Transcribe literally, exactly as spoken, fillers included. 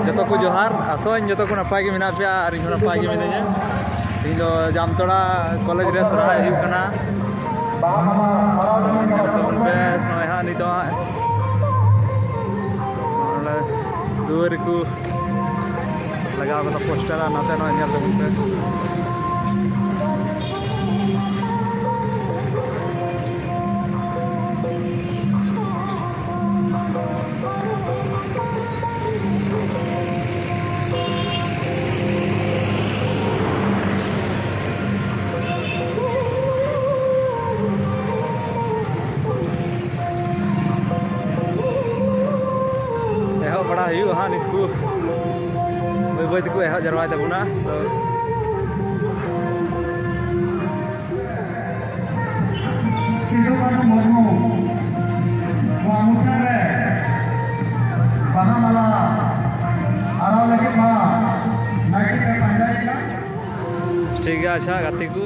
ᱡᱚᱛᱚ ᱠᱚ ᱡᱚᱦᱟᱨ, ᱟᱥᱚᱜ ᱟᱹᱧ ᱡᱚᱛᱚ ᱠᱚ ᱱᱟᱯᱟᱭ ᱜᱮ ᱢᱮᱱᱟᱜ ᱯᱮᱭᱟ ᱟᱨ ᱤᱧ ᱦᱚᱸ ᱱᱟᱯᱟᱭ ᱜᱮ ᱢᱤᱱᱟᱹᱧᱟ᱾ ᱛᱮᱦᱮᱧ ᱫᱚ ᱡᱟᱢᱛᱚᱲᱟ ᱠᱚᱞᱮᱡᱽ ᱨᱮ ᱥᱚᱨᱦᱟᱭ ᱦᱩᱭᱩᱜ ᱠᱟᱱᱟ᱾ ᱧᱮᱞ ᱛᱟᱵᱚᱱ ᱯᱮ, ᱱᱚᱜᱼᱚᱭ ᱦᱟᱸᱜ ᱱᱤᱛᱚᱜ ᱦᱟᱸᱜ ᱱᱚᱰᱮ ᱫᱩᱣᱟᱹᱨ ᱨᱮᱠᱚ ᱞᱟᱜᱟᱣ ᱠᱟᱫᱟ ᱯᱳᱥᱴᱟᱨ, ᱟᱨ ᱱᱟᱛᱮ ᱱᱚᱜᱼᱚᱭ ᱧᱮᱞ ᱛᱟᱵᱚᱱ ᱯᱮ᱾ ᱮᱦᱚᱵ ᱵᱟᱲᱟ ᱦᱩᱭᱩᱜᱼᱟ ᱦᱟᱸᱜ, ᱱᱤᱛ ᱠᱚ ᱵᱟᱹᱭ ᱵᱟᱹᱭ ᱛᱮᱠᱚ ᱮᱦᱚᱵ ᱡᱟᱨᱣᱟᱭ ᱛᱟᱵᱚᱱᱟ᱾ ᱛᱚ, ᱥᱤᱫᱩ ᱠᱟᱹᱱᱦᱩ ᱢᱩᱨᱢᱩ ᱱᱚᱣᱟ ᱢᱩᱴᱷᱟᱹᱱ ᱨᱮ ᱵᱟᱦᱟ ᱢᱟᱞᱟ ᱟᱨᱟᱣ ᱞᱟᱹᱜᱤᱫ ᱢᱟ ᱱᱟᱭᱠᱮ ᱯᱮ ᱯᱟᱸᱡᱟᱭᱮ ᱠᱟᱱ᱾ ᱴᱷᱤᱠ ᱜᱮᱭᱟ, ᱟᱪᱪᱷᱟ ᱜᱟᱛᱮ ᱠᱚ,